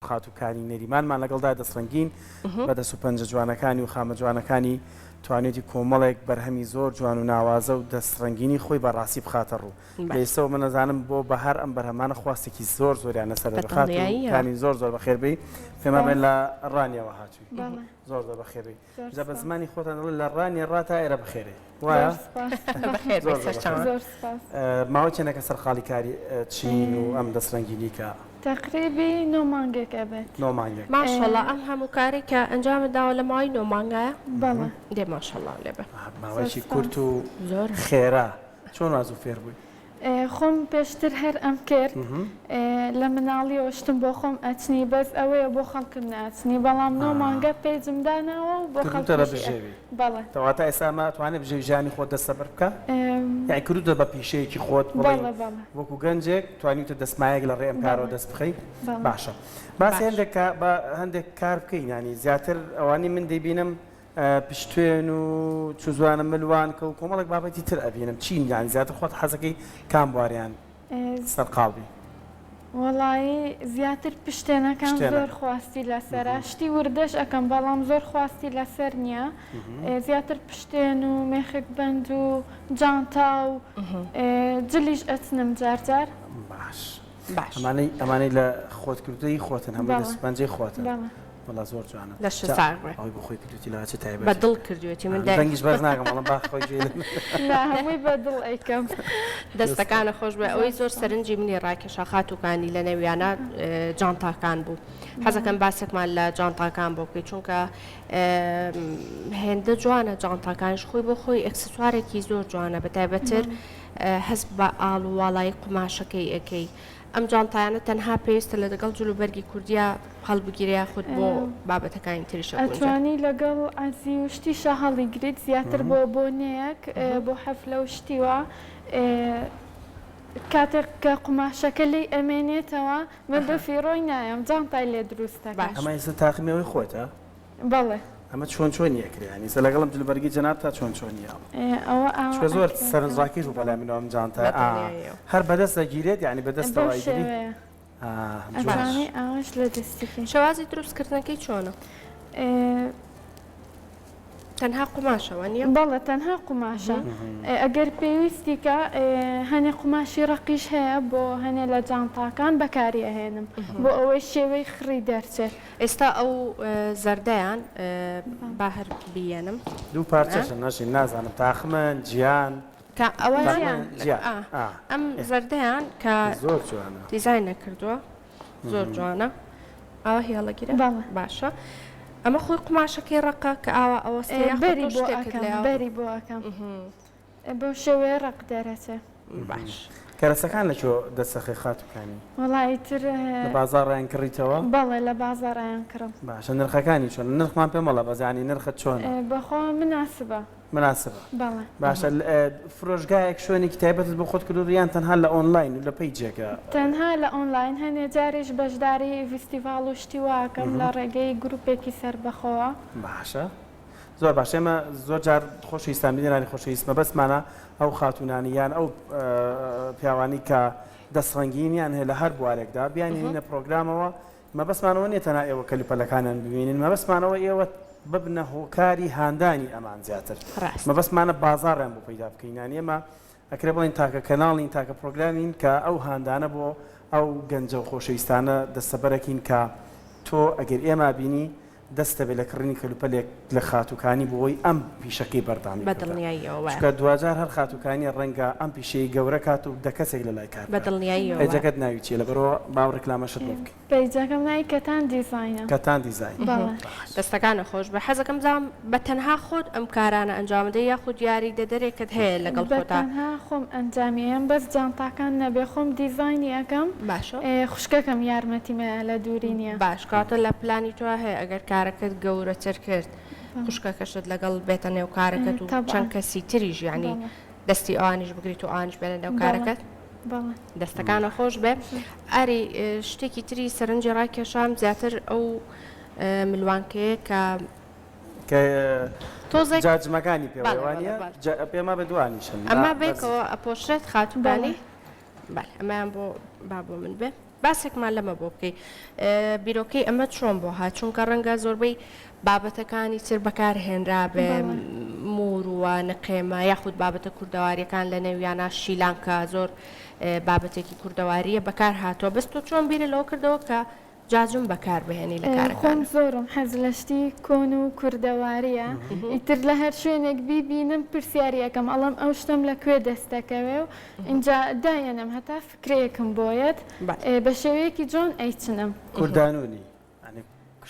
خاتوو کانی نەریمانمان لەگەڵدا دەستڕەنگین بە دەست و پەنجە جوانەکانی و خامە جوانەکانی توانیویەتی کۆمەڵێک بەرهەمی زۆر جوان و ناوازە و دەستڕەنگینی خۆی بە ڕاستی بخاتە ڕوو لە ئێستەوە من ئەزانم بۆ بەهار ئەم بەرهەمانە خواستێکی زۆر زۆریان لەسەرە خاتوو کانی زۆر زۆر بەخێربێی پێمان بڵێ لە ڕانیەوە هاتووی زۆر زۆر بەخێربێی جا بە زمانی خۆتان دەڵێن لە ڕانیە ڕا تا ئێرە بەخێرێ وایە؟ بەخێر بێی سەرچاوە. زۆر سپاس. ماوەی چەندێکە سەرقاڵی کاری چنین و ئەم دەستڕەنگینی کە؟ تەقریبی نۆ مانگێک ئەبێت. نۆ مانگێک. ماشەڵا ئەم هەموو کارەی کە ئەنجامت داوە لە ماوەی نۆ مانگایە؟ بەڵێ. دێ ماشەڵا لێ بێ. ماوەیەکی کورت و خێرا چۆن وا زوو فێر بووی؟ خۆم پێشتر هەر ئەم کرد لە مناڵیەوە شتم بۆ خۆم ئەچنی بەس ئەوەیە بۆ خەڵکم ناچنی بەڵام نۆ مانگە page م داناوە و بۆ کردوتە بە خەڵکیش بژێوی بەڵێ. کەواتە ئێستا ئەمە ئەتوانێ بژێوی ژیانی خۆت دەستەبەر بکا یانی کردوتە بە پیشەیەکی خۆت بڵێی بەڵێ بەڵێ. وەکو گەنجێک توانیوتە دەستمایەک لە ڕێ ئەم کارەوە بەڵێ دەست بخەی بەڵێ. باشە باسی باش. هەندێک کا با هەندێک کار بکەین یانی زیاتر ئەوانەی من دەیبینم پشتوێن و چوزوانە ملوانکە و کۆمەڵێک بابەتی تر ئەبینم چین یانی زیاتر خۆت حەزەکەی کام بواریان سەرقاڵ بی؟ وەڵایی زیاتر پشتێنەکان زۆر خواستی لەسەرە شتی وردەش ئەکەم بەڵام زۆر خواستی لەسەر نییە زیاتر پشتێن و مێخک بەند و جانتا و جلیش ئەچنم جار جار. باش ئەمانەی ئەمانەی لە خۆت کردووی خۆتن هەمووی دەست پەنجەی خۆتن. وەڵا زۆر جوانە. لەشت ساغ بێ. ئەوەی بۆ خۆی کردوێتی لەوە چ تایبەتی. بە دڵ کردوێتی من دای. دەنگیش بەرز ناکەم ئەڵێم با خۆی گوێی لێ نەبێ. نا هەمووی بە دڵ ئەیکەم. دەستەکانت خۆش بێ ئەوەی زۆر سەرنجی منی ڕاکێشا خاتووکانی لە نێویانە جانتاکان بوو حەزەکەم باسێکمان لە جانتاکان بۆ بکەی چونکە هێندە جوانە جانتاکانیش خۆی بۆ خۆی ئەکسسوارێکی زۆر جوانە بە تایبەتر هەست بە ئاڵ و واڵایی قوماشەکەی ئەکەی ئەم جانتایانە تەنها پێویستە لە دەگەڵ جلوبەرگی کوردیا هەڵبگیرێ یاخود بۆ بابەتەکانی تریش ئەگونجێ؟ ئەتوانی لەگەڵ عەزی و شتیشا هەڵیگریت زیاتر بۆ بۆنەیەک بۆ حەفلە و شتی وا کاتێک کە قوماشەکە لێی ئەمێنێتەوە من بە فیڕۆی نایەم جانتای لێ دروست دەکەم. ئەمە ئێستا تاقمی ئەوەی خۆتە؟ بەڵێ. ئەمە چۆن چۆنی ئەکرێ یانی ئێستا لەگەڵ ئەم جلوبەرگەی جەنابتا چۆن چۆنیە؟ ئەوە ئاوا چونکە زۆر ئەکرێ. سەرنجڕاکێش بوو بەلای منەوە ئەم جانتایە ئا بەدڵنیاییەوە. هەر بەدەست ئەگیرێت یانی بەدەستەوە بەو ئەیگری؟ شێوەیە. ئا جوانە. ئەتوانی ئاواش لە دەستی کەی. شێوازی دروستکردنەکەی چۆنە؟ تەنها قوماشە وانیە؟ بەڵێ تەنها قوماشە ئەگەر پێویستی کە هەنێ قوماشی ڕەقیش هەیە بۆ هەنێ لە جانتاکان بەکاری ئەهێنم بۆ ئەوەی شێوەی خڕی دەرچێت. ئێستا ئەو زەردەیان با هەر بیەنم. دوو پارچەشن نەژین نازانم تاخمن جیان. کە ئەوەیان جیان ئەم زەردەیان کە زۆر جوانە دیزاینە کردووە زۆر جوانە ئاوا هێڵەگیرە باشە ئەمە خۆی قوماشەکەی ڕەقە کە ئاوا ئەوەستێ یاخود بەری تۆ بۆ شتێکت ئەکەم لێیە؟ بەری بۆ ئەکەم بەو شێوەیە ڕەق دەرەچێ. باش. کەرەسەکان لە کوێ دەستەخەی خاتوو کانی؟ وەڵا ئیتر. لە بازاڕیان کڕیتەوە؟ بەڵێ لە بازاڕیان کڕم. باشە نرخەکانی چۆنە؟ نرخمان پێ مەڵێ بەس یانی نرخت چۆنە؟ بەخوا مناسبە. مناسبە. بەڵێ. باشە فرۆشگایەک شوێنێکی تایبەتت بۆ خۆت کردووە یان تەنها لە ئۆنلاین و لە page ێکە؟ تەنها لە ئۆنلاین، هەنێ جاریش بەشداری ڤیستیڤاڵ و شتی وا ئەکەم لە ڕێگەی گروپێکی سەربەخۆوە. باشە زۆر باشە ئێمە زۆر جار خۆشەویستان بینەرانی خۆشەویست مەبەستمانە ئەو خاتوونانەی یان ئەو پیاوانەی کە دەستڕەنگینیان هەیە لە هەر بوارێکدا بیانهێنینە پرۆگرامەوە مەبەستمان ئەوە نیە تەنها ئێوە کەلوپەلەکانیان ببینن، مەبەستمان ئەوە ئێوە ببنە هۆکاری هاندانی ئەمان زیاتر، ڕاستە. مەبەستمانە بازاڕیان بۆ پەیدا بکەین، یانی ئێمە ئەکرێ بڵێین تاکە کەناڵین، تاکە پرۆگرامین کە ئەو هاندانە بۆ ئەو گەنجە و خۆشەویستانە دەستەبەرەکەین کە تۆ ئەگەر ئێمە بینی دەستە بێ لە کڕینی کەلوپەلێک لە خاتووکانی بۆ ئەوەی ئەم پیشەکەی بەردەوامی بە پێ بدات. دڵنیاییەوە وایە. چونکە دواجار هەر خاتووکانیە ڕەنگە ئەم پیشەیەی گەورە کات و دە کەسێک لە لای کار بە بکات. دڵنیاییەوە وایە. page ەکەت ناوی چیە؟ لەبەرئەوە با ئەو ڕیکلامەشت بۆ بکەین. page ەکەم ناوی کەتان دیزاینە. کەتان دیزاین. بەڵێ. باش. دەستەکانت خۆش بێ. حەزەکەم بزانم بە تەنها خۆت ئەم کارانە ئەنجام ئەدەی یاخود یاریدەدەرێکت هەیە لەگەڵ بە خۆتا؟ تەنها خۆم ئەنجامی ئەیەم بەس جانتاکان نەبێ خۆم دیزاینی ئەکەم باشە. خوشکەکەم یارمەتیم ئەیا لە دووری نیە. باش کەواتە لە پلانی تۆ هەیە ئەگەر کارەکەت گەورەتر کرد خوشکەکەشت لەگەڵ بێتە نێو کارەکەت و چەند کەسی تریش یانی دەستی ئەوانیش بگریت و ئەوانیش بێنە نێو کارەکەت؟ دەستەکانە خۆش بێ. ئاری شتێکی تری سەرنجی ڕاکێشام زیاتر ئەو ملوانکەیە کە کە تۆزێک جاجمەکانی پێوەیە وانیە؟ پێما بە دوانیشن ئەمە بێکەوە ئەپۆشرێت خاتووکانی بەڵێ ئەمەیان بۆ با بۆ من بێ. باسێکمان لەمە بۆ بکەی بیرۆکەی ئەمە چۆن بۆ هات چونکە ڕەنگە زۆربەی بابەتەکانی تر بەکار هێنرابێ موروە نقێمە یاخود بابەتە کوردەواریەکان لە نێویانە شیلانکە زۆر بابەتێکی کوردەواریە بەکار هاتووە بەس تۆ چۆن بیرە لەوە کردەوە کە جاجم بەکار بهێنی لە خۆم کارەکانت؟ زۆرم حەز لە شتی کۆن و کوردەواریە ئیتر لە هەر شوێنێک بیبینم پرسیاری ئەکەم ئەڵێم ئەو شتەم لە کوێ دەست دەکەوێ و ئینجا دایەنێم هەتا فکرەیەکم بۆیەت بە شێوەیەکی جوان ئەیچنم. کوردانونی یانی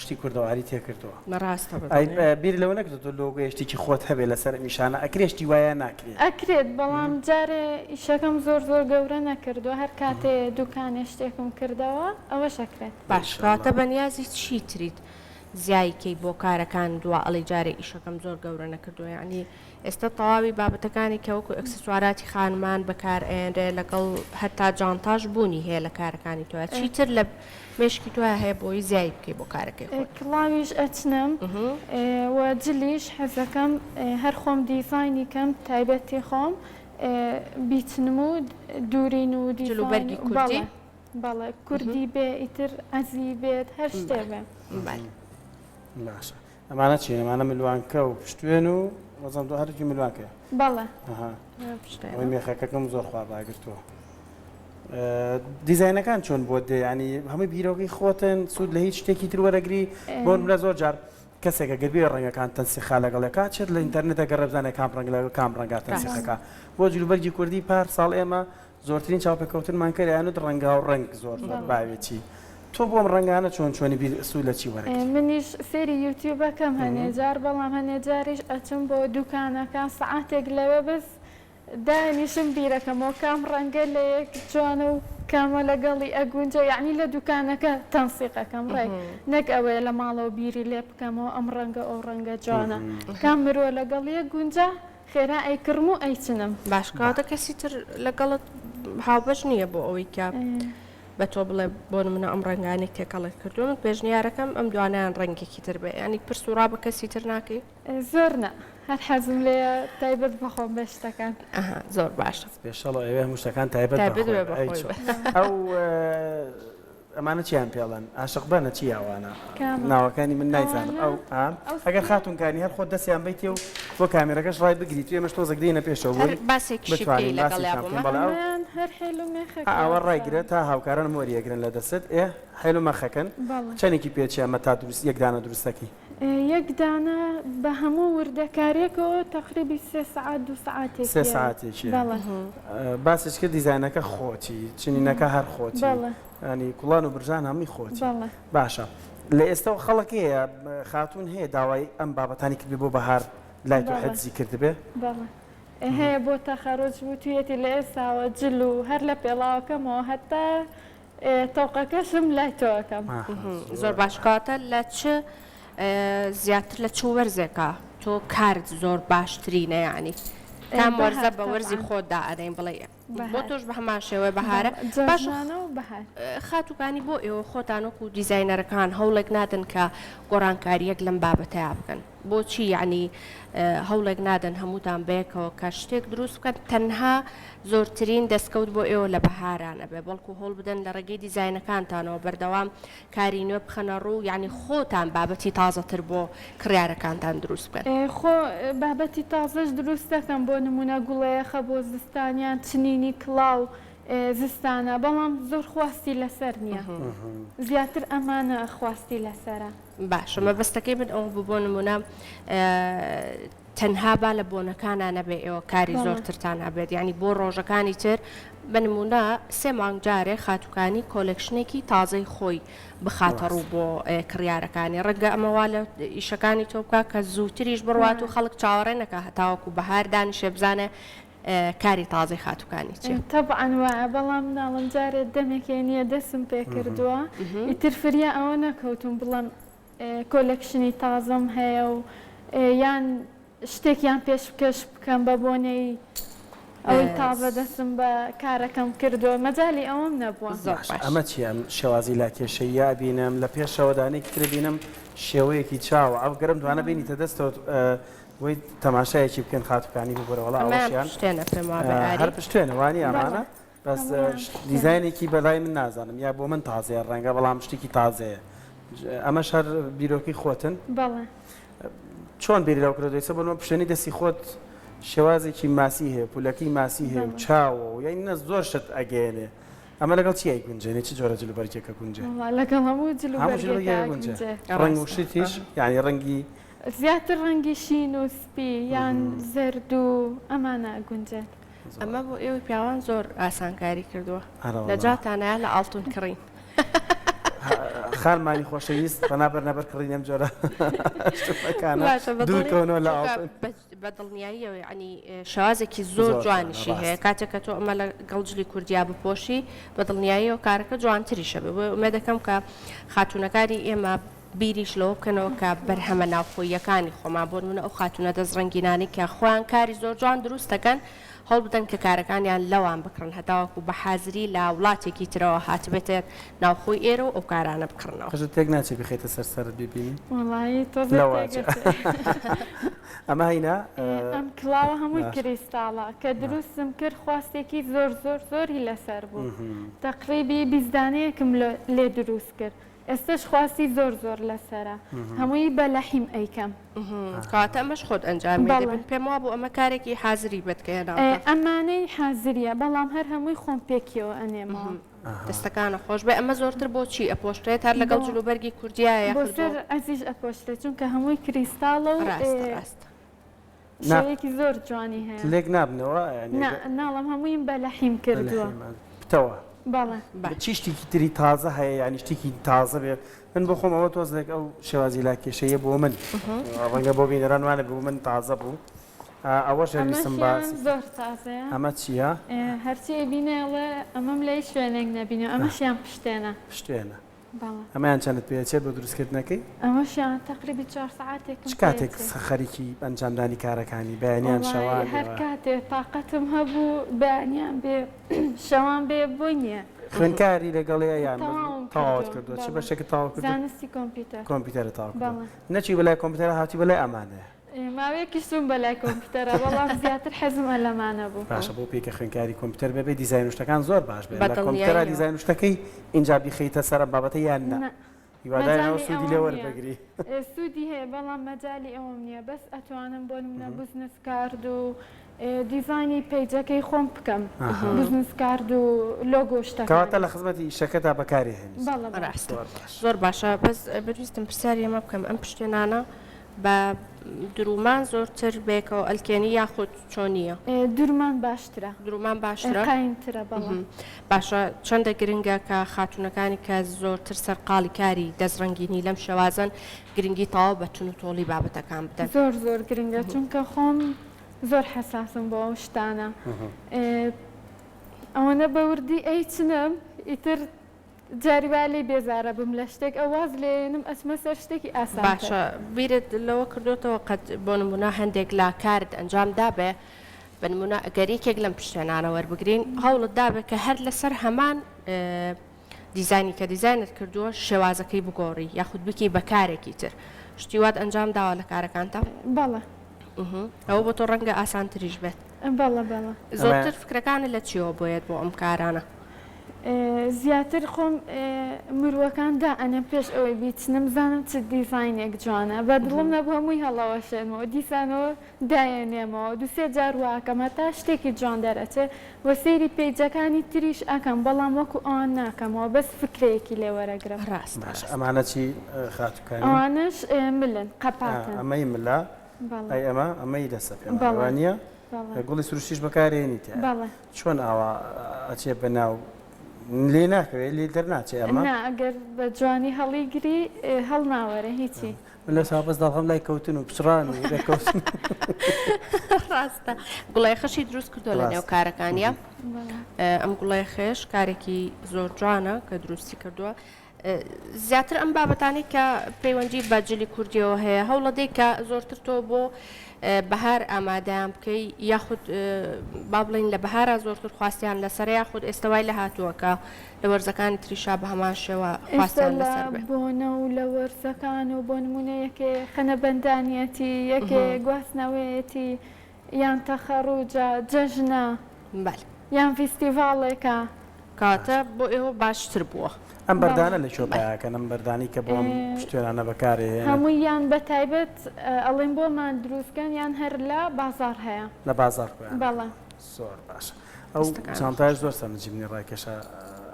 شتی کوردەواری تێکردووە. ڕاستە ئەی بیر لەوە نەکردۆتەوە لۆگۆیە شتێکی خۆت هەبێ لەسەر ئەم ئیشانە ئەکرێ شتی وایە ناکرێ؟ ئەکرێت بەڵام جارێ ئیشەکەم زۆر زۆر گەورە نەکردووە هەر کاتێ دوکانێ شتێکم کردەوە ئەوەش ئەکرێت. باش کەواتە بەنیازی چی تریت زیای کەی بۆ کارەکانت وا ئەڵێی جارێ ئیشەکەم زۆر گەورە نەکردووە یانی ئێستا تەواوی بابەتەکانی کە وەکو ئێکسسواراتی خانمان بەکار ئەیەنرێ لەگەڵ هەتا جانتاش بوونی هەیە لە کارەکانی تۆیا چیتر لە مێشکی تۆیا هەیە بۆی زیای بکەی بۆ کارەکەی خۆت؟ کڵاویش ئەچنم و جلیش حەزەکەم هەر خۆم دیزاینی کەم تایبەتی خۆم بیچنم و دورین و جل و دیزاین بەرگی کوردی؟ بەڵێ بەڵێ کوردی بێ ئیتر عەزی بێت هەر شتێ بێ. بەڵێ. باشە ئەمانە چین ئەمانە ملوانکە و پشتێن و وەزم تۆ هەردووکی ملوانکەیە بەڵێ ئەها ئەوەی مێخەکەکەم زۆر خوا ڕاگرتووە دیزاینەکان چۆن بۆ دێ ینی هەمووی بیرۆکەی خۆتن سوود لە هیچ شتێکی تر وەرەگری بۆ منە زۆر جار کەسێکە گەر بێ ڕەنگەکان تەنسیخا لەگەڵێکا چێت لە ئینتەرنێتە گەڕێ بزانێ کام ڕەنگ لەگەڵ کام ڕەنگا تەنسیقەکە بۆ جلوبەرگی کوردی پار ساڵ ئێمە زۆرترین چاوپێکەوتنمان کرد ئەیانوت ڕەنگاو ڕەنگ زۆر زۆر باوێتی تۆ بۆ ئەم ڕەنگانە چۆن چۆنی بیر سوود لە چی وەرەگری؟ منیش سەیری یوتیوب ئەکەم هەنێ جار بەڵام هەنێ جاریش ئەچم بۆ دوکانەکان سەعاتێک لەوێ بەس دانیشم بیرەکەمەوە کام ڕەنگە لەیەک جوانە و کامە لەگەڵی ئەگونجێ یەعنی لە دوکانەکە تەنسیق ئەکەم ڕێک نەک ئەوەیە لە ماڵەوە بیری لێ بکەمەوە ئەم ڕەنگە ئەو ڕەنگە جوانە کام مرۆ لەگەڵ یەک گونجا خێرا ئەیکڕم و ئەیچنم. باش کەواتە کەسی تر لەگەڵت هاوبەش نییە بۆ ئەوەی کە بە تۆ بڵێ بۆ نمونە ئەم ڕەنگانەی تێکەڵت کردووە من پێشنیارەکەم ئەم دوانیان ڕەنگێکی تر بێ ینی پرس و ڕا بە کەسی تر ناکەی؟ زۆر نا هەر حەزم لێیە تایبەت بەخۆم بێ شتەکان. ئەها زۆر باشە. special ە ئەوێ هەموو شتەکان تایبەت تایبەت بێ بە خۆی بێ. ئەو ئەمانە چیان پێڵێن ئاشق بەنە چی ئەوانە کامە؟ ناوەکانی من نایزانم ئەوانە ئەو ئا ئەو ئەگەر خاتوونکانی هەر خۆت دەستیان بەیتێ و بۆ کامێرەکەش ڕای بگریت و ئێمەش تۆزێک دێینە پێشەوە هەر بۆی باسێکیشی بکەی بتوانین لەگەڵیا باسێکیان بۆ بکەین مە بەڵێ ئەو ئەمەیان هەر حێل و ئا مێخەکە ئەوە ڕایگرە وابزانم تا هاوکارانم وەریئەگرن لە دەستت ئێ حێل و مەخەکەن بەڵێ. چەنێکی پێ چێ ئەمە تا دروست یەک دانە دروستەکەی؟ یەک دانە بە هەموو وردەکاریەکەوە تەقریبی سێ سەعات دوو سەعاتێکی سێ ئەوێ. سەعاتێکی بەڵێ. باسیش کرد دیزاینەکە خۆتی چنینەکە هەر خۆتی بەڵێ. یانی کوڵان و برژان هەمووی خۆتی. بەڵێ. باشە لە ئێستەوە خەڵک هەیە خاتوون هەیە داوای ئەم بابەتانی کردبێ بۆ بەهار لای تۆ بەڵێ. حجزی کردبێ؟ بەڵێ هەیە بۆ تەخەروج وتویەتی لە ئێستاوە جل و هەر لە پێڵاوەکەمەوە هەتا تەوقەکەشم لای تۆ ئەکەم. زۆر باش کەواتە لە چ زیاتر لە چ وەرزێکا تۆ کارت زۆر باشترینە یانی کام وەرزە بە وەرزی خۆت دائەنێین بڵێ بۆ تۆش بە هەمان شێوەی بەهارە باش خاتووکانی بۆ ئێوە خۆتان وەکو دیزاینەرەکان هەوڵێک نادەن کە گۆڕانکارییەک لەم بابەتەیا بکەن بۆچی یەعنی هەوڵێک نادەن هەمووتان بەیەکەوە کە شتێک دروست بکەن تەنها زۆرترین دەستکەوت بۆ ئێوە لە بەهارا نەبێ بەڵکو هەوڵ بدەن لە ڕێگەی دیزاینەکانتانەوە بەردەوام کاری نوێ بخەنە ڕوو یەعنی خۆتان بابەتی تازەتر بۆ کڕیارەکانتان دروست بکەن. خۆ بابەتی تازەش دروست دەکەم بۆ نموونە گوڵەیەخە بۆ زستان یان چنینی کڵاو زستانە بەڵام زۆر خواستی لەسەر نییە زیاتر ئەمانە خواستی لەسەرە. باشە مەبەستەکەی من ئەوە بوو بۆ نموونە تەنها با لە بۆنەکانا نەبێ ئێوە کاری زۆرترتان هەبێت یانی بۆ ڕۆژەکانی تر بە نموونە سێ مانگ جارێ خاتووکانی collection ێکی تازەی خۆی بخاتە ڕوو بۆ کڕیارەکانی ڕەنگە ئەمە وا لە ئیشەکانی تۆ بکا کە زووتریش بڕوات و خەڵک چاوەڕێ نەکا هەتاوەکو بەهار دانیشێ بزانێ کاری تازەی خاتووکانی چیە. تەبعەن وایە بەڵام مناڵم جارێ دەمێکێ نیە دەسم پێ کردووە ئیتر فریا ئەوە نەکەوتوم بڵێم collection ی تازەم هەیە و یان شتێکیان پێشکەش بکەم بە بۆنەی ئەوەی تازە دەستم بە کارەکەم کردووە مەجالی ئەوەم نەبووە. زۆر باشە باش. ئەمە چیە ئەم شێوازی لاکێشەییە ئەبینم لە پێشەوە دانەیەکی تر ئەبینم شێوەیەکی چاوە ئەو گەرم دوانە بینیتە دەستەوە بۆی تەماشایەکی بکەن خاتوکانی ببورە وەڵا ئەمەیان ئەوەشیان پشتێنە پێم وابێ هەر ئاری. پشتێنە وانیە ئەمانە؟ بەڵێ. بەس دیزاینێکی بەلای من نازانم یا بۆ من تازەیە ڕەنگە بەڵام شتێکی تازەیە ئەمەش هەر بیرۆکەی خۆتن؟ بەڵێ. چۆن بیری لەوە کردۆتەوە ئێستا بۆ نموونە پشتێنەی دەستی خۆت شێوازێکی ماسی هەیە پولەکەی ماسی هەیە و چاوە و یانی نە زۆر شت ئەگەیەنێ ئەمە لەگەڵ چی ئەیگونجێنێ چ جۆرە جلوبەرگێکە گونجێ؟ وەڵا لەگەڵ هەموو هەموو جلوبەرگێکا ئەگونجێ. ڕەنگ و شتیش یانی ڕەنگی زیاتر ڕەنگی شین و سپی یان زەرد و ئەمانە ئەگونجێت. ئەمە بۆ ئێوەی پیاوان زۆر ئاسانکاری کردووە لە جاتانایە لە ئاڵتون کڕین. خانمانی خۆشەویست پەنا بەرنە بەر کڕین ئەم جۆرە شتەکانە دوورکەونەوە لە ئاڵتون. بە دڵنیاییەوە یەعنی شێوازێکی زۆر جوانیشی هەیە کاتێک کە تۆ ئەمە لەگەڵ جلی کوردیا بپۆشی بە دڵنیاییەوە کارەکە جوانتریشە بێ بۆیە ئومێد دەکەم کە خاتوونەکانی ئێمە بیریش لەوە بکەنەوە کە بەرهەمە ناوخۆییەکانی خۆمان، بۆ نموونە ئەو خاتوونە دەستڕەنگینانەی کە خۆیان کاری زۆر جوان دروست دەکەن، هەوڵ بدەن کە کارەکانیان لەوان بکڕن هەتاوەکو بە حازری لە وڵاتێکی ترەوە هاتبێتە ناوخۆی ئێرە و ئەو کارانە بکڕنەوە. قژت تێک ناچێ بیخەیتە سەر سەرت بیبینی؟ وەڵایی تۆزێ لەوە تێک ئەچێ. ئەچێ. ئەمە هەینە؟ ئەم کڵاوە هەمووی باشە. کریستاڵە کە دروستم کرد خواستێکی زۆر زۆر زۆری لەسەر بوو تەقریبی 20 دانەیەکم لێ دروست کرد ئێستەش خواستی زۆر زۆر لەسەرە هەمووی بە لەحیم ئەیکەم. کەواتە ئەمەش خۆت ئەنجامی دەی بەڵێ. من پێم وابوو ئەمە کارێکی حازری بێت کە هێناوتە. ئەمانەی حازریە بەڵام هەر هەمووی خۆم پێکیەوە ئەنێمەوە. دەستەکانت خۆش بێ ئەمە زۆرتر بۆ چی ئەپۆشرێت هەر لەگەڵ بۆ جلوبەرگی کوردیایە بۆ یاخود بۆ. سەر عەزیش ئەپۆشرێت چونکە هەمووی کریستاڵە و ڕاستە ڕاستە. شێوەیەکی زۆر جوانی هەیە. لێک نابنەوە یانی نا ناڵم هەموویم بە لەحیم کردووە. پتەوە. بەڵێ. چی شتێکی تری تازە هەیە یانی شتێکی تازە بێ من بۆ خۆم ئەوە تۆزێک ئەو شێوازی لاکێشەیە بۆ من ڕەنگە بۆ بینەران وانە بۆ من تازە بوو ئەوەش هەر ویستم باسی زۆر تازەیە ئەمە چییە؟ هەرچی ئەیبینێ ئەڵێ ئەمەم لە هیچ شوێنێک نەبینیوە ئەمەشیان پشتێنە. پشتێنە. بەڵێ. ئەمەیان چەندت پێ ئەچێت بۆ دروستکردنەکەی؟ ئەمەشیان تەقریبی چوار سەعاتێکم چ پێ کاتێک ئەچێت. خەریکی ئەنجامدانی کارەکانی؟ بەیانیان، وەڵایی شەوان، هەر ئێواران؟ کاتێ تاقەتم هەبوو بەیانیان بێ شەوان بێ بۆی نییە. خوێندکاری لەگەڵیە یان تەواوم تەواوت کردووە کردووە؟ چ بەڵێ. بەشێکت تەواو کردووە؟ زانستی کۆمپیوتەر. کۆمپیوتەرت تەواو کردووە. بەڵێ. نەچووی بەلای کۆمپیوتەرا هاتووی بەلای ئەمانەیە؟ ماوەیەکیش چووم بەلای کۆمپیوتەرا بەڵام زیاتر حەزم ئە لەمانە بوو. باشە بۆ پێی کە خوێندکاری کۆمپیوتەر بێ بێ دیزاین و شتەکان زۆر باش بێ بە لە کۆمپیوتەرا دڵنیاییەوە. دیزاین و شتەکەی ئینجا بیخەیتە سەر ئەم بابەتە یان نا نا هیوادارین ئەوە مەجالی سوودی لێ ئەوەم نییە. وەربگری. سوودی هەیە بەڵام مەجالی ئەوەم نییە بەس ئەتوانم بۆ نمونە business card و دیزاینی page ەکەی خۆم بکەم business card و لۆگۆ شتەکان. کەواتە لە خزمەتی ئیشەکەتا بەکاری هێنیت. بەڵێ بەڵێ. ڕاستە زۆر باش. زۆر باشە بەس من ویستم پرسیاری ئەمە بکەم ئەم پشتێنانە بە دروومان زۆرتر بەیەکەوە ئەلکێنی یاخود چۆنییە؟ دروومان باشترە. دروومان باشترە؟ قایمترە بەڵێ. باشە چەندە گرنگە کە خاتوونەکانی کە زۆرتر سەرقاڵی کاری دەستڕەنگینی لەم شێوازەن گرنگی تەواو بە تونوتۆڵی بابەتەکان بدەن؟ زۆر زۆر گرنگە چونکە خۆم زۆر حەساسم بۆ ئەو شتانە ئەوەنە بە وردی ئەیچنم ئیتر جاری وایە لێی بێزارەبم لە شتێک ئەو واز لێیەنم ئەچمە سەر شتێکی ئاسانتر. باشە بیرت لەوە کردۆتەوە قەت بۆ نمونە هەندێک لە کارت ئەنجام دابێ بە نمونە ئەگەر یەکێک لەم پشتێنانە وەربگرین هەوڵت دابێ کە هەر لەسەر هەمان دیزاینی کە دیزاینت کردووە شێوازەکەی بگۆڕی یاخود بکی بە کارێکی تر شتی وات ئەنجام داوە لە کارەکانتا؟ بەڵێ. ئەوە بۆ تۆ ڕەنگە ئاسانتریش بێت. بەڵێ بەڵێ. زۆرتر فکرەکانت لە چیەوە بۆیەت بۆ ئەم کارانە؟ زیاتر خۆم مروەکان دائەنێم پێش ئەوەی بیچنم بزانم چ دیزاینێک جوانە بە دڵم نەبوو هەمووی هەڵەوەشێنمەوە دیسانەوە دایەنێمەوە دوسێ جار واکەم هەتا شتێکی جوان دەرئەچێ وە سەیری پەیجەکانی تریش ئەکەم بەڵام وەکو ئەوان ناکەمەوە بەس فکرەیەکی لێ وەرەگرم. ڕاستە باشە ڕاستە. ئەمانە چی خاتوو کانی؟ ئەوانەش ملن قەپاتن. ئەمەی ملە بەڵێ. ئەی ئەمە ئەمەی دەسە پێمان بەڵێ وانیە؟ بەڵێ. گوڵی سروشتیش بەکارێنی تیایە؟ بەڵێ. چۆن ئاوا ئەچێ بە ناو لێ ناکەوێ لێ دەرناچێ ئەمە؟ نا ئەگەر بە جوانی هەڵیگری هەڵناوەرێ هیچی. من لە سا بەس دەڵغەم لای کەوتن و پچڕان و رێکەوتن. ڕاستە گوڵەیەخەشی دروست کردووە لە نێو ڕاستە. کارەکانیا ئەم گوڵەیەخەیەش کارێکی زۆر جوانە کە دروستی کردووە زیاتر ئەم بابەتانەی کە پەیوەندی بە جلی کوردیەوە هەیە هەوڵەدەی کە زۆرتر تۆ بۆ بەهار ئامادەیان بکەی یاخود با بڵین لە بەهارا زۆرتر خواستیان لەسەر یاخود ئێستا وای لە هاتووە کە لە وەرزەکانی تریشا بە هەمان شێوە ئێستا خواستیان لە لەسەر بێ. بۆنە و لە وەرزەکان و بۆ نموونە یەکێ خەنەبەندانیەتی، یەکێ گواستنەوەیەتی یان تەخەڕوجە، جەژنە. بەلێ. یان فیستیڤاڵێکە. کەواتە بۆ ئێوە باشتر بووە. ئەم بەردانە لە کوێ پەیاکەن ئەم بەردانەی کە بۆ ئەم پشتێنانە بەکارێهێنن؟ هەمووی یان بە تایبەت ئەڵێن بۆمان دروست کەن یان هەر لە بازاڕ هەیە. لە بازاڕ کۆیان بەڵێ. زۆر باشە ئەو جانتایش زۆر سەرنجی منی ڕاکێشا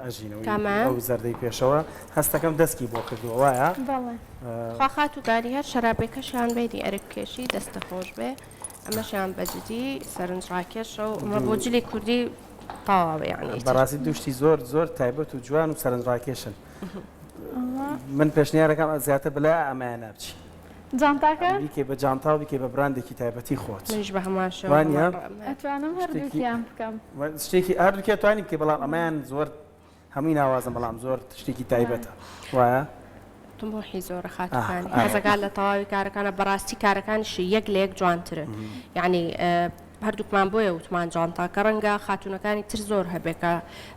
ئەژینەوەی ئەو زەردەی پێشەوە هەستەکەم دەستکی بۆ کردووە وایە؟ بەڵێ. خوا خاتوو گانی هەر شەرابێکەشیان بینی ئەرک کێشی دەستە خۆش بێ ئەمەشیان بەجدی سەرنج ڕاکێشە و ئەمە بۆ جلی کوردی تەواوە یانی ئیتر. بەڕاستی دوو شتی زۆر زۆر تایبەت و جوان و سەرنجڕاکێشن من پێشنیارەکەم زیاتر بەلای ئەمەیانە بچی. جانتاکە؟ بیکەی بە جانتا و بیکەی بە براندێکی تایبەتی خۆت. منیش بە هەمان شێوە وانیە؟ ئەتوانم هەردووکیان بکەم. شتێکی هەردووکیان توانی بکەی بەڵام ئەمەیان زۆر هەمووی ناوازەن بەڵام زۆر شتێکی تایبەتە وایە؟ طموحی زۆرە خاتووکانی حەزەکات لە تەواوی کارەکانە بەڕاستی کارەکانیشی یەک لە یەک جوانترن یعنی هەردووکمان بۆیە وتمان جانتاکە ڕەنگە خاتوونەکانی تر زۆر هەبێ کە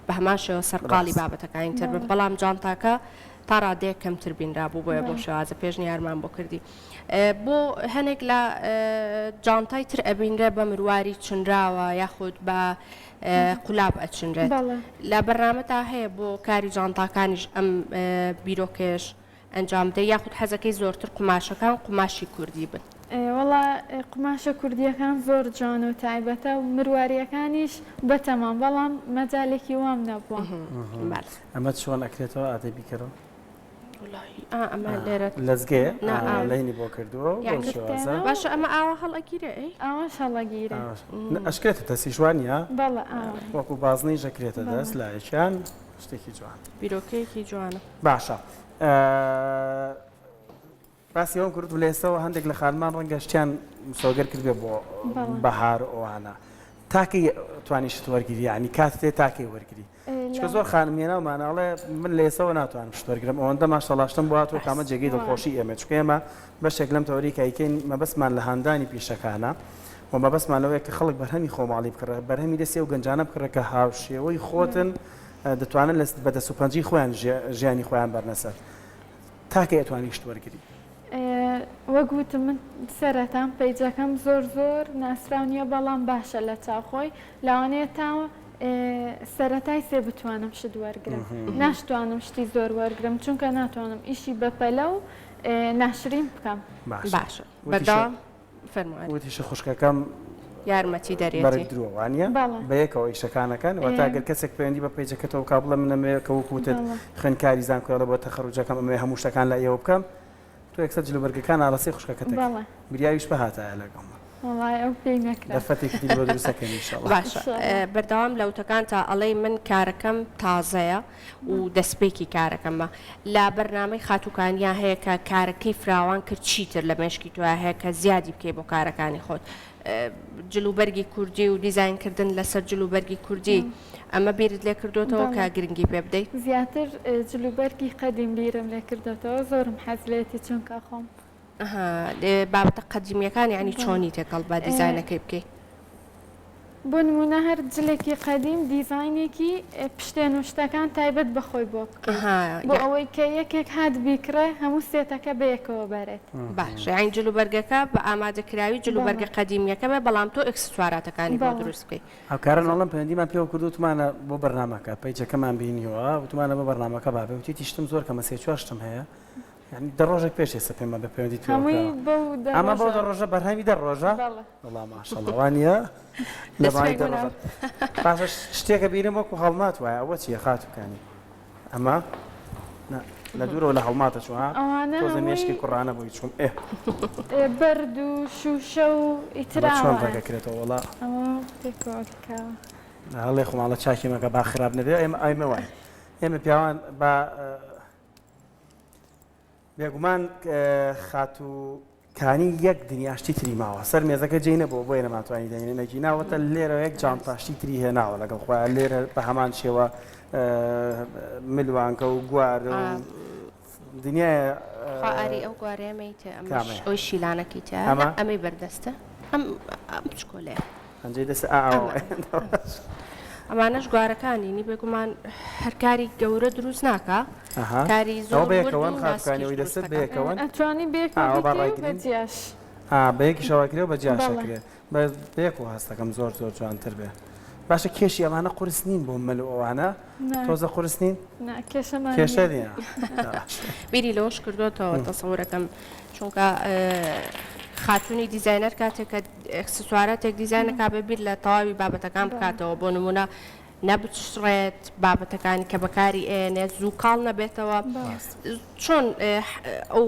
بە هەمان شێوە سەرقاڵی بابەتەکانی تر بن بەڵام جانتاکە تا ڕادەیەک کەمتر بینرابوو بۆیە بەو شێوازە پێشنیارمان بۆ کردی بۆ هەنێک لە جانتای تر ئەبینرێ بە مرواری چنراوە یاخود بە قولاب ئەچنرێت لە بەرنامەتا هەیە بۆ کاری جانتاکانیش ئەم بیرۆکەیەش ئەنجام بدەی یاخود حەزەکەی زۆرتر قوماشەکان قوماشی کوردی بن؟ وەڵا قوماشە کوردیەکان زۆر جوان و تایبەتە و مرواریەکانیش بەتەمام بەڵام مەجالێکی وام نەبووە. ئەمە چۆن ئەکرێتەوە ئادەی بیکەرەوە. وەڵاهی ئا ئەمە لێرە لەزگەیە نا ئا ئا لەینی بۆ کردووە و بەو یانی شێوازە باشە ئەمە ئاوا هەڵئەگیرێ ئەی؟ ئاواش هەڵەگیرێ. ئاواش نا ئەشکرێتە دەستیش وا نییە؟ بەڵێ ئاوا. وەکوو بازنەیش ئەکرێتە بەڵێ. دەست لایەکیان شتێکی جوان. بیرۆکەیەکی جوانە. باشە باسی ئەوەم کرد و لە ئێستەوە هەندێک لە خانمان ڕەنگە شتیان مسۆگەر کردبێ بۆ بەڵێ. بەهار و ئەوانە تاکەی توانی شت وەرگری یعنی کاتت هەیە تاکەی وەرگری چونکە زۆر خانم هێناومانە ئەڵێ من لە ئێستەوە ناتوانم شت وەرگرم ئەوەندە ماشەڵا شتم بۆ هاتووە کامە جێگەی دڵخۆشی ئێمە چونکە ئێمە بەشێک لەم تەوەری کە ئەیکەین مەبەستمان لە هاندانی پیشەکانە و مەبەستمان لەوەیە کە خەڵک بەرهەمی خۆماڵی بکڕێ بەرهەمی دەستی ئەو گەنجانە بکڕێ کە هاوشێوەی خۆتن دەتوانن لە بە دەست و پەنجەی خۆیان ژیانی خۆیان بەرنە سەر تا کەی ئەتوانی شت وەرگری؟ وەک وتم من سەرەتام پەیجەکەم زۆر زۆر ناسراو نیە بەڵام باشە لە چاو خۆی لەوانەیە تا سەرەتای سێ بتوانم شت وەرگرم ناشتوانم شتی زۆر وەرگرم چونکە ناتوانم ئیشی بەپەلە و ناشرین بکەم. باشە بەردەوام فەرموو. وتیشی خوشکەکەم یارمەتی دەرێتی. بەرگ درووە وانیە؟ بەڵێ. بەیەکەوە ئیشەکان ئەکەن واتە گەر کەسێک پەیوەندی بە پەیجەکەتەوە بکا بڵێ من ئەمەوێ کە وەکو وتت خوێندکاری زانکۆی ئەڵێ بۆ تەخەروجەکەم ئەمەوێ هەموو شتەکان لای ئێوە بکەم تۆ یەکسەر جلوبەرگەکان ئاڕاستەی خوشکەکەت ئەکەی بەڵێ. بریاویش بهاتایە لەگەڵمان. وەڵای ئەو پێی نەکرا. دەرفەتێکی تری بۆ دروست ئەکەین ئینشەڵا. باشە بەردەوام لە وتەکانتا ئەڵێی من کارەکەم تازەیە و دەستپێکی کارەکەمە لە بەرنامەی خاتوو کانیا هەیە کە کارەکەی فراوان کرد چیتر لە مێشکی تۆیا هەیە کە زیادی بکەی بۆ کارەکانی خۆت جل و بەرگی کوردی و دیزاین کردن لەسەر جل و بەرگی کوردی ئەمە بیرت لێ کردۆتەوە کە گرنگی پێ بدەیت؟ زیاتر جل و بەرگی قەدیم بیرم لێ کردۆتەوە زۆرم حەز لێتی چونکە خۆم. ئەها بابەتە قەدیمیەکان یانی چۆنی تێکەڵ بە دیزاینەکەی بکەی؟ بۆ نموونە هەر جلێکی قەدیم دیزاینێکی پشتێن و شتەکان تایبەت بە خۆی بۆ بکەیت بۆ ئەوەی کە یەکێک هات بیکڕێ هەموو سێتەکە بەیەکەوە بەرێت. باشە یانی جلوبەرگەکە بە ئامادەکراوی جلوبەرگە قەدیمیەکە بێ بەڵام تۆ ئێکسسواراتەکانی بۆ دروست بکەی. هاوکاران ئەڵێم پەیوەندیمان پێوە کردو وتمانە بۆ بەرنامەکە پەیجەکەمان بینیوە وتمانە بۆ بەرنامەکە با بێ وتیتی شتم زۆر کەمە سێ چوار شتم هەیە یانی دە ڕۆژێک پێش ئێستا پێمان بە پەیوەندی تۆ هەمووی بەو دە ئەمە بەو ڕۆژە دە ڕۆژە بەرهەمی دە ڕۆژە بەڵێ وەڵا ماشەڵڵا وانییە لە دەست ماوەی خۆش دە ڕۆژە باشە شتێکە بینم وەکو هەڵمات وایە ئەوە چییە خاتوو کانی ئەمە نا لە دوورەوە لە هەڵماتە چوو ها ئەوانە تۆزە مێشکی هەمووی کوڕانە بۆی چووم ئێ ئێ، بەرد و شووشە و ئەمە چۆن ئیتراوە ڕێگەکرێتەوە وەڵا ئەوە پێکەوە لکاوە هەڵێ خۆماڵە چاکی مەکە با خراپ نەبێ ئێمە ئایمە واین ئێمە پیاوان با بێگومان خاتوو کانی یەک دنیا شتی تری ماوە سەر مێزەکە جێی نەبووە بۆیە نەمانتوانی داینێین ئەگینا وەتە لێرە یەک جانتا شتی تری هێناوە لەگەڵ خۆیان لێرە بە هەمان شێوە ملوانکە و گوارە و دنیایە خوا ئاری ئەو گوارەیە مەیتە ئەمەش کامەیە؟ ئەوی شیلانەکەی تیا ئەمە؟ ئەمەی بەردەستە ئەم ئەم بچکۆلەیە پەنجەی دەست ئا ئەوە ئەمانەش گوارەکانی نی بێگومان هەر کاری گەورە دروست ناکا کاری ئەوە زۆر ورد بەیەکەوەن و خاتوو کانی ناسکیش ئەوەی دروست دەستت دەکا. بەیەکەوەن ئەتوانی بەیەکەوە ئاوە با بیکەی و ڕایگرین بەجیاش. ئا بەیەکیشەوە ئەکرێ و بەجیاش بەڵێ. ئەکرێ بەس بەیەکەوە هەستەکەم زۆر زۆر جوانتر بێ. باشە کێشی ئەمانە قورس نین بۆ مل و ئەوانە تۆزە قورس نین؟ نا کێشەمان کێشە نییە. بیری لەوەش کردوێتەوە تەسەورەکەم چونکە خاتونی دیزینەر کاتێک کە ئەکسسواراتێک دیزینەکە بە بیر لە تەواوی بابەتەکان بکاتەوە بۆ نمونە نەبچڕێت بابەتەکانی کە بەکاری ئێنێت زوو کاڵ نەبێتەوە چۆن ئەو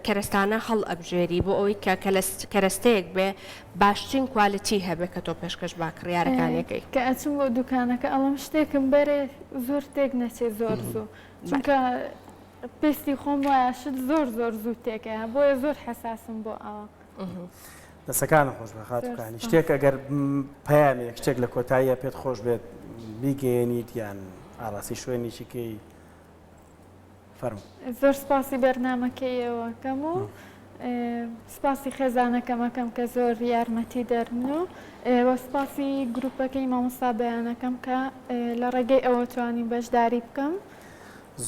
کەرەستانە هەڵ ئەبژێری بۆ ئەوەی کە کەرەستەیەک بێ باشترین quality هەبێ کە تۆ پێشکەش بە کڕیارەکانیەکەی. کە ئەچم بۆ دوکانەکە ئەڵێم شتێکم بەرێ زۆر تێک نەچێ زۆر زوو چونکە پێستی خۆم وایە شت زۆر زۆر زوو تێکەیە بۆیە زۆر حەساسم بۆ ئەوە. دەسەکانت خۆش بێت خاتوو کانی شتێک ئەگەر پەیامێک شتێک لە کۆتاییە پێت خۆش بێت بیگەیەنیت یان ئاڕاستەی شوێنێکی کەی فەرموو. زۆر سپاسی بەرنامەکەی ئێوە ئەکەم و سپاسی خێزانەکەم ئەکەم کە زۆر یارمەتی دەرن و وە سپاسی گروپەکەی مامۆستا بەیان ئەکەم کە لە ڕێگەی ئەوە توانیم بەشداری بکەم.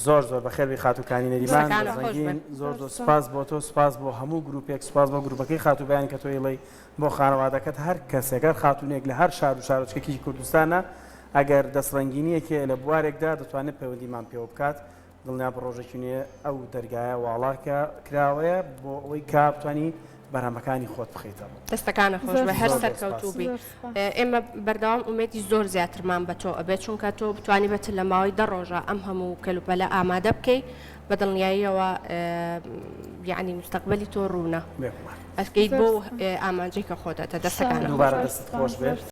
زۆر زۆر بەخێر بێی خاتوو کانی نەریمان دەستڕەنگین زۆر زۆر سوپاس بۆ تۆ سوپاس بۆ هەموو گروپێک سوپاس بۆ گروپەکەی خاتوو بەیان کە تۆ ئیڵێی بۆ خانەوادەکەت هەر کەسێک هەر خاتوونێک لە هەر شار و شارۆچکەکی کوردستانە ئەگەر دەستڕەنگینیەک هەیە لە بوارێکدا دەتوانێت پەیوەندیمان پێوە بکات دڵنیابە ڕۆژێکی نوێ ئەو دەرگایە واڵا کە کراوەیە بۆ ئەوەی کە بتوانی بەرهەمەکانی خۆت بخەیتە ڕوو. دەستەکانت خۆش بێ هەر سەرکەوتوو بی ئێمە بەردەوام ئومێدی زۆر زیاترمان بە تۆ ئەبێت چونکە تۆ بتوانی بێت لە ماوەی دە ڕۆژە ئەم هەموو کەلوپەلە ئامادە بکەی بە دڵنیاییەوە یعنی مستەقبەلی تۆ ڕوونە ئەگەیت بۆ ئامانجێک کە خۆتە دەستەکانت دووبارە دەستت خۆش بێت.